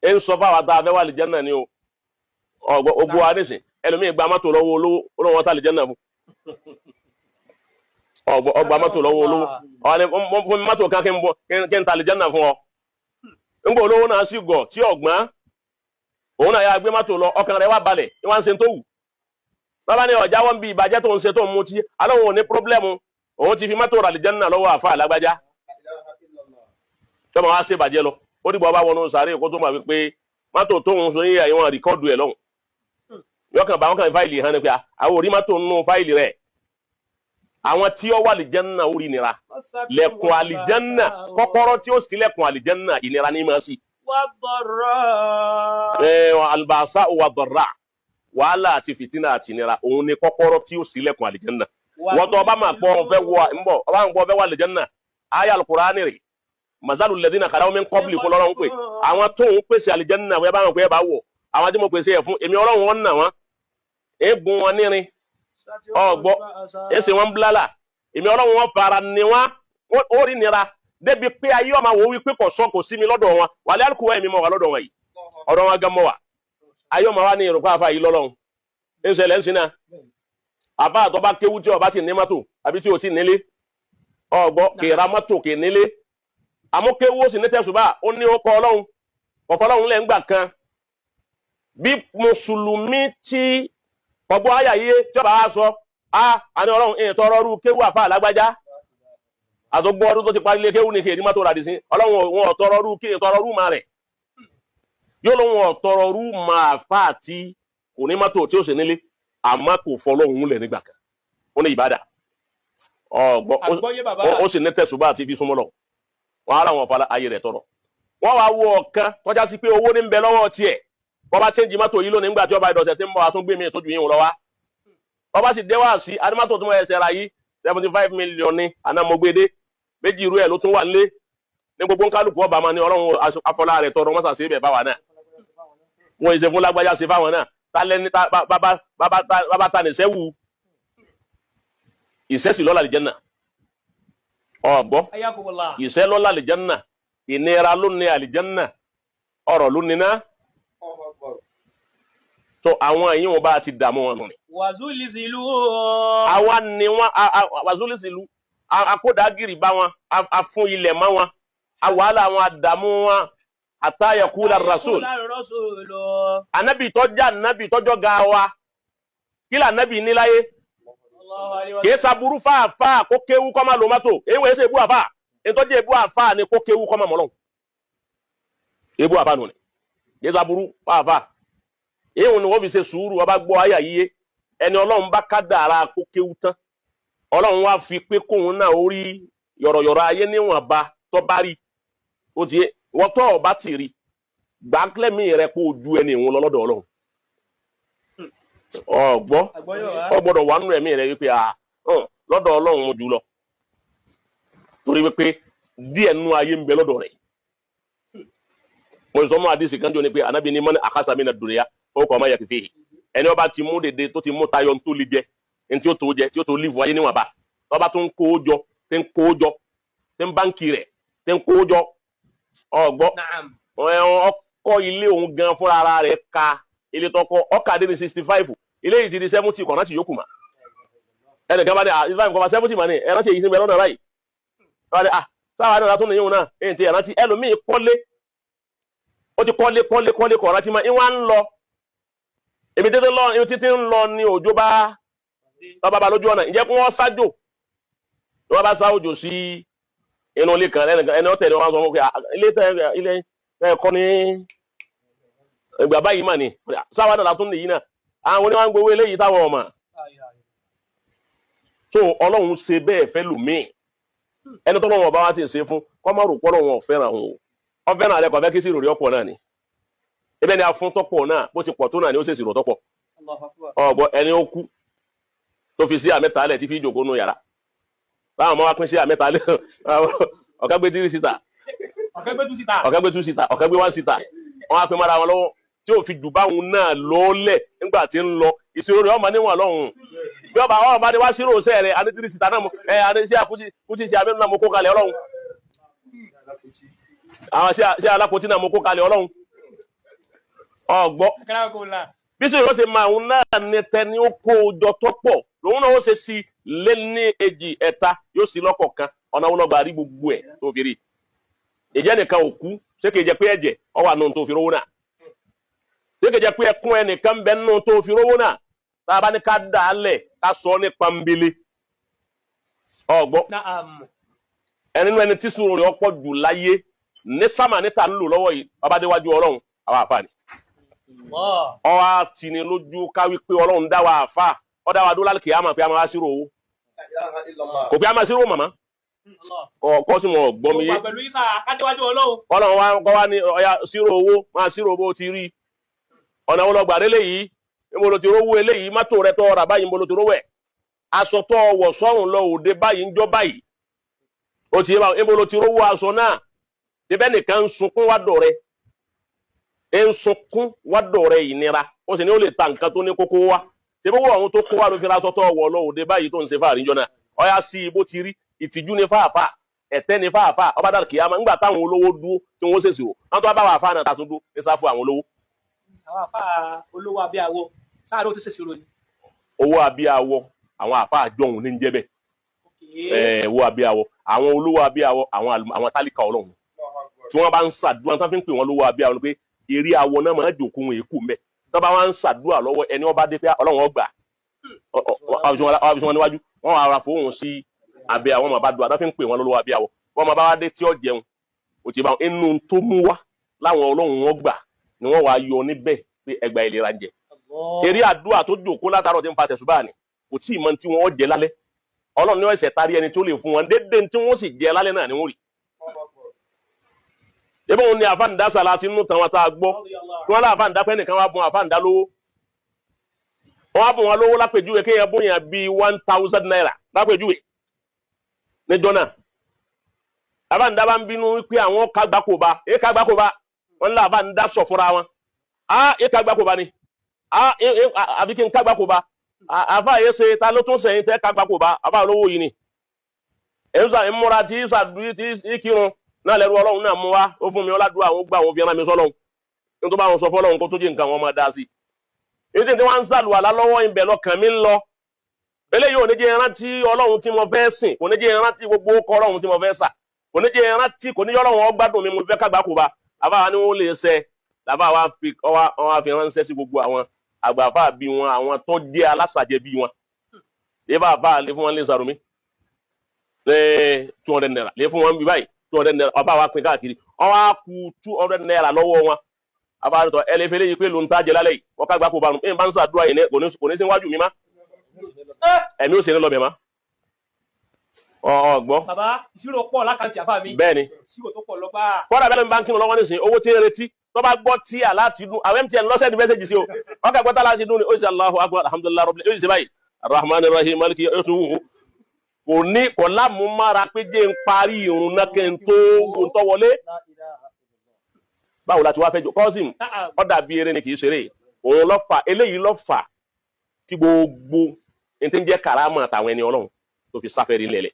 Ẹ ń sọ fáwọn tá a fẹ́ wà àlìjẹ́nà ni o. Ọgbọ ogbó wa nísìn, ẹlòmíì gba mọ́tò lọ́wọ́ olówó, olówó wọn tá àlìjẹ́nà fún. Ọgbọ ọgbà mọ́tò lọ́wọ́ olówó, ọ̀hún ni fún mi mọ́tò kan kí n bọ kí n ta àlìjẹ́nà fún ọ. Ńgbà olówó náà sì gọ̀ tí ọ̀gbọ́n òun náà yà gbé mọ́tò lọ, ọkàn rẹ̀ wá balẹ̀ ní wọ́n ń ṣe tó wù. Bàbá ní ọ̀já wọn bí ìbàjẹ́ tó ń ṣe tó ń mutí, alóhùn ò ní problem, òun ti fi mọ́tò rà àlìjẹ́nà lọ́wọ́ àfa àlágbájá tọ́mọ wá ṣe ìbàjẹ́ lọ. Ó dìbò ọba wọnú sàárè kó tó mọ̀ wípé mọ́tò tóun sọ yíyà yìí wọn record ẹ̀ lọ́hùn. Yọkàn bá wọn kàn fáìlì hàn ní pé àwọn orí mọ́tò nínú fáìlì rẹ̀. Àwọn tí ó wà àlìjẹ́nà orí nira lẹ̀kùn àlìjẹ́nà, kọ́kọ́rọ́ tí ó sì lẹ̀kùn àlìjẹ́nà, ìnira ní máa sí. Wad-darra. Ẹ albasa wa dọ̀rà, wàhálà àti fìtínà àti ìnira, òun ni kọ́kọ́rọ́ tí ó sì lẹ̀kùn àlìjẹ́nà. Wọ́n tó ọba máa pọ̀ ọ̀fẹ́ wọ nbọ̀, ọba ń gbọ́ ọ̀fẹ́ wọ àlìjẹ́nà, ayé alukurani rè masalu ladina khalaw min qabli kó lọ́rọ́ ń pè àwọn tó ń pèsè àlìjẹ́nà. Wọ́n bá wọn pè é bá wọ̀, àwọn tí mo pèsè ẹ̀ fún èmi Ọlọ́run, wọn nà wọn, eégún wọn nírin ọgbọ́ èsì wọn bílálà, èmi Ọlọ́run wọn fara ni wọn ó rí nira débi pé ayé ọmọ wò wípé kò sọ kò sí mi lọ́dọ̀ wọn. Wàlẹ́ àlùkò ẹ̀mí mọ̀ wà lọ́dọ̀ wọn yìí, ọ̀dọ̀ wọn gan mọ̀ wà. Ayé ọmọ wa ní ìrùkọ́ àfa yìí lọ́lọ́run ń ṣẹlẹ̀ ń sin náà. Àbá àtọ́ bá kéwú tí ọba ti ní mọ́tò àbí tí o ti nílé, ọgbọ́ kì í ra mọ́tò, kì í nílé, àmọ́ kéwú ó sì ní tẹ̀sùbà, ó ní ó kọ́ Ọlọ́run kọ̀fọ́ Ọlọ́run lẹ́ ń gbà kan. Bí mùsùlùmí tí ọgbọ́n àyà yìí tí ọba wa sọ a àní Ọlọ́run èyí tọrọ rú kéwú àfa àlágbájá àtọgbọ́n ọdún tó ti parí lé kéwú ní kéèdì mọ́tò ràdì sí. Ọlọ́run wọn ọ̀tọrọ rú kéè tọrọ rú ma rẹ̀ yóò lóun ọ̀tọrọ rú ma àfa àti kò ní mọ́tò tí ó sì nílé, àmọ́ kò fọlọ́hún lẹ̀ nígbà kan, ó ní ìbádà ọgbọ́n. Àgbọ́yé bàbá. Ó sì ní tẹ̀sùbá àti fi súnmọ́ lọ wọn ara wọn fala ayé rẹ̀ tọrọ. Wọn wá wo ọ̀kan tọ́já sí pé owó ní ń bẹ lọ́wọ́ tiẹ̀, wọ́n bá change mọ́tò yìí lónìí, nígbà tí ọba ìdọ̀sẹ̀ tí ń bọ̀, àtúngbé mi ìtọ́jú yìí ń lọ wá. Wọ́n bá sì dé wá sí adimátò tó mọ ẹsẹ̀ ra yìí, 75 million ní anamọ̀gbédé méjì, irú ẹ̀ ló tún wà nílé ní gbogbo nkálukú. Ọba máa ní Ọlọ́run afọlá rẹ̀ tọrọ mọ́sà sí ibẹ̀ báwa náà wọ́n ṣe fún lágbájá ṣe fáwọn náà. Tálẹ́ bàbá ta nìṣẹ́ wù ìṣẹ́sì lọ́la àlìjẹ́nà ọ̀gbọ́. Ayakumullah. Ìṣẹ́ lọ́la àlìjẹ́nà, ìnira ló ní àlìjẹ́nà, ọ̀rọ̀ ló ní ná. Tó àwọn ẹ̀yìn wọn bá ti dààmú wọn nù ni. Wàzúlìsìlú. Àwa ni wọn wàzúlìsìlú, akódàgìrì bá wọn, a fún ilẹ̀ mọ́ wọn, a wàhálà wọn, àdààmú wọn, àtàyẹ̀kú la rasul. Anabi tọ́jà, anabi tọ́jọ́ ga wa, kí là anabi níláyé kìí saburú fáàfáà kó kéwú kọ́ máa lo mọ́tò. Èyí wọ́n ṣe ebú àfáà. Ìtọ́jú ebú àfáà ni kó kéwú kọ́ máa mọ́lọ́hùn, ebú àfáà nù ni. Kìí saburú fáàfáà. Èyí wọn ni wọ́n fi ṣe sùúrù. Ọba gbọ́ àyà yíyé, ẹni Ọlọ́run bá kádàrá kó kéwú tán, Ọlọ́run wá fi pé kóun náà ó rí yọ̀rọ̀yọ̀rọ̀ ayé níwọ̀nba tó bá rí. Ó ti yé wọ́n tọ́ ọba ti rí gbàgbẹ́mí rẹ kó o ju ẹni ìwọ̀n lọ lọ́dọ̀ Ọlọ́run. Ọgbọ́ ọ gbọ́dọ̀ wà nínú ẹ̀mí rẹ wípé à lọ́dọ̀ Ọlọ́run mo jù lọ, torí wípé díẹ̀ nínú ayé ń bẹ lọ́dọ̀ rẹ̀. Mo sọ mọ́ àdìsí kan jọ ni pé anabi ní mọ́ni àkàsà mi nà dùnìyà ó kọ́ ọmọ yẹ fífi ẹni ọba ti mú dèdè tó ti mú tayọ tó lè jẹ ní tí ó tó jẹ tí ó tó lífù ayé níwọ̀nba, tọ́ba tó ń kó jọ, tí ń kó jọ, tí ń báńkì rẹ̀, tí ń kó jọ, ọgbọ́ ọkọ ilé òun gan fúnra ara rẹ̀ ka ilé tọkọ ọkà dé ní 65, ilé yìí ti di 70, kọ̀ọ̀nà tí yókù mà. Ẹnìkan bá ní 65 kọ̀ọ̀fà 70 mà ní ẹ̀rántí èyí sí mi lọ́nà báyìí. Wọ́n ní sáwà náà látún nìyíwọn náà èyí ti ẹ̀rántí. Ẹlòmíì kọ́lé, ó ti kọ́lé kọ́lé kọ́lé, kọ̀ọ̀rántí mà ìwọ̀n ń lọ ibi títí lọ, ibi títí ń lọ ní òjò bá bá bá lójú ọ̀nà. Ìjẹ́ kí wọ́n sájò ní wọ́n bá sá òjò sí inú ilé kan. Ẹni ọ̀tẹ̀ ni wọ́n sọ fún pé ilé tẹ ilé tẹ kọ́ ní ìgbà báyìí mà ní sáwà náà látún nìyí náà. Àwọn oníwà ń gbowó eléyìí táwọn ọmọ tó Ọlọ́run ṣe bẹ́ẹ̀ fẹ́ lòmíì. Ẹni tó lọ́wọ́ ọba wa ti ṣe fún kọ́ má rò pọ́lọ́run ọ̀fẹ́ràn òun o. Ọ̀fẹ́ràn rẹ kò fẹ́ kí sí ìròrí ọ̀pọ̀ náà ni. Ebe ni a fún tọ́pọ̀ náà, bó ti pọ̀ tó náà ni ó ṣèṣì rò tọ́pọ̀. Ọ̀gbọ́ ẹni ó kú tó fi sí àmẹ́ta lẹ̀ tí fi jòkó nù yàrá, báwọn ọmọ wa pín sí àmẹ́ta lẹ̀, ọ̀ká gbé three seater, ọ̀kẹ́ gbé two seater, ọ̀ká gbé two seater, ọ̀ká gbé one seater, wọ́n á pín mọ́ra wọn lọ́wọ́ tí ò fi jù báwọn náà lọ́ọ́lẹ̀. Nígbà tí ń lọ ìṣòro rẹ̀ ọmọ níwọ̀n lọ́hùn bí ọba ọba ni wá sírò sẹ́ rẹ̀ àní three seater náà ẹ àní sí àkútí kútí sí abẹ́nú náà mo kó kalẹ̀ Ọlọ́run, àwọn sí alákòótí náà mo kó kalẹ̀ Ọlọ́run. Ọgbọ́. Akramakumullah. Bí sèyí ó ṣe máa ń náà ní tẹni ó kó o jọ tó pọ̀ lòun náà ó ṣe sí lé ní èjì ẹ̀ta, yóò sí lọ́kọ̀ọ̀kan. Ọ̀nà wọn lọ́gbà rí gbogbo ẹ̀ tó fi rí ìjẹ́ nìkan ò kú. Ṣé kìí jẹ́ pé ẹ̀jẹ̀ ọ wà nù tó fi rówó náà? Ṣé kìí jẹ́ pé ẹkún ẹnìkan bẹ nù tó fi rówó náà? Tá a bá ní ká dà á lẹ̀, ká sọ ní pambele, ọgbọ́n. Naam. Ẹni nínú ẹni tí sùúrù rẹ̀ ọ̀pọ̀ jù láyé ní sámà níta ń lò lọ́wọ́ yìí, ọba déwájú Ọlọ́run, àwọn àfààní. Allah. Ọwọ́ àtìní lójú ká wípé Ọlọ́run dá wa àfà, ọ dá wa dó lálùkì àmà pé a máa ṣírò owó, kò pé a máa ṣírò màmá. Allah. Kọ́ sí wọn gbọ́ mi Mo yé. wà pẹ̀lú Isa kádéwájú Ọlọ́run. Ọlọ́run wa kọ́ wa ní ọya ṣírò owó, máa ṣírò bó ti rí. Ọ̀nà wo lọ gbà délé yìí? Níbo ló ti rówó eléyìí? Mọ́tò rẹ tọ́ ra báyìí, níbo ló ti rówó ẹ̀? Aṣọ tó wọ̀ sọ́run lọ òde báyìí ń jọ báyìí, ó ti yé báwọn, níbo ló ti rówó aṣọ náà? Tẹ́bẹ́ nìkan ń sunkún wá dọ̀ rẹ, ń sunkún wá dọ̀ rẹ, ìnira, ó sì ní ó lè ta nǹkan tó ní kókó wá. Tẹ́bẹ́ wọ àwọn tó kó wá ló fi ra aṣọ tó wọ̀ lọ òde báyìí tó ń ṣe fáàrí jọ náà? Ọyá sí ibo ti rí. Ìtìjú ní fáàfáà, ẹ̀tẹ́ ní fáàfáà. Ọba dàrú kìyàmá ńgbà táwọn olówó dúró tí wọ́n ṣèṣì rò wọ́n tó bá wà fáànà tàtún dúró ní sáfù àwọn olówó. Àwọn àfa olówó abẹ́ àwọ sáà ló ti ṣèṣirò ni. Owó abíyáwọ, àwọn àfáà jọ̀hún ní ń jẹ́ bẹ́ẹ̀. Okay. Ẹ̀, owó abíyáwọ, àwọn olówó abíyáwọ, àwọn tálíkà Ọlọ́run tí wọ́n bá ń ṣàdúrà tán fi ń pè wọ́n lówó abíyáwọ ni pé eré awọ náà máa ń jòkó wọn èkó mẹ́. Tán bá wá ń ṣàdúrà lọ́wọ́, ẹni wọ́n bá dé pé Ọlọ́run ọgbà wọ́n fi wọn níwájú, wọ́n wá ra fóun sí abẹ́ àwọn ọmọ bá dùn àdá fi ń pè wọ́n lówó abíyáwọ. Wọ́n máa bá wá dé tí ó jẹun, ó ti bá wọn inú tó mú wá láwọn Ọlọ́run wọn gbà ni wọ́n wá yọ níbẹ̀ pé ẹgbà ìlera ń jẹ. Eré àdúrà tó jòkó látàrọ̀ tí ń fa tẹ̀sùbá ni kò tí ì mọ tí wọ́n jẹ lálẹ́. Ọlọ́run ní ọ̀sẹ̀ tarí ẹni tó lè fún wọn déédéé tí wọ́n sì jẹ lálẹ́ náà ni wọ́n rí. Ebi òun ni àfáǹdá sàlá ti nínú tàn wọn tá a gbọ́ tí wọ́n lá àfáǹdá pẹ́ nìkan wá bùn àfáǹdá lówó. Wọ́n á bùn wọn lówó, lápèjúwe kéèyàn bóyá bíi ₦1,000 lápèjúwe níjọ́ náà. Àfáǹdá bá ń bínú pé àwọn kágbákò bá èé kágbákò bá wọn ní àfáǹdá sọ fúnra wọn, á èé kágbákò bá ni á àbí kí n kágbákò bá àfáà yé ṣe ta ló tún sẹ́yìn tẹ́ kágbákò bá àfáà olówó yìí ni èyí ń múra tí sàdúrí tí kírun náà lẹ́rú. Ọlọ́run náà mú wá, ó fún mi ọládùúgbò àwọn gbà àwọn fi rán mi sọ́lọ́run ní tó bá wọn sọ fọ́lọ́run kó tó jẹ́ nǹkan wọn máa dá sí i. Èyí tí wọ́n ń sàlùwàlá lọ́wọ́ ibẹ̀ lọ́kàn mi ń lọ. Eléyìí ò ní jẹ́ rántí Ọlọ́run tí mo fẹ́ sìn, kò ní jẹ́ rántí gbogbo ọkọ̀ Ọlọ́run tí mo fẹ́ sà, kò ní jẹ́ rántí, kò ní jẹ́ Ọlọ́run ọgbádùn mi. Mo fẹ́ kágbá kó ba àbáwa ni wọ́n lè ṣe làbá wa fi wọ́n fi ránṣẹ́ sí gbogbo àwọn àgbàfà bí wọn, àwọn tó jẹ́ alásàjẹ bí wọn. Lè bá àbá lè fún wọn lè sàrùmí lè ₦200, lè fún wọn bí báyìí ₦200. Ọba wa pín káàkiri, wọn wá ku ₦200 lọ́wọ́ wọn. Abáyọ̀tọ̀ ẹ lè fi eléyìí pé ló ń tajẹ lálẹ́ yìí. Wọ́n ká gbáko bánu ẹ̀ bá ń sàdúrà yìí kò ní sí wájú mi má, ẹ̀mí ò sì ní lọ bẹ̀ má. Ọgbọ́n. Bàbá, ìṣirò pọ̀ lákàntì àfà mi. Bẹ́ẹ̀ ni. Ìṣirò tó pọ̀ lọ́gbà. Kọ́dà bẹ́ẹ̀ ni bá ń kírun lọ́wọ́ nísìnyí, owó tí ń retí tó bá gbọ́ tí aláàtì dún, àwọn MTN lọ́sẹ̀ ní message sí o, wọ́n kà gbọ́ tá aláàtì dún ni, ó sì Allahu akbar, alhamdulillahi rabbil, ó sì ṣe báyìí, arrahman arrahim, maliki, ó tún wù ú. Kò ní kò lámúmára pé jẹ́ ń parí ìrun náà kí n tó ń tọ́ wọlé. Báwo la ti wá fẹ́ jọ kọ́sìm? Ó dàbí eré ni, kì í ṣeré. Òun ló fà, eléyìí ló fà tí gbogbo ní ti ń jẹ́ karama àtàwọn ẹni Ọlọ́run tó fi sáfẹ́ rí lẹ̀lẹ̀.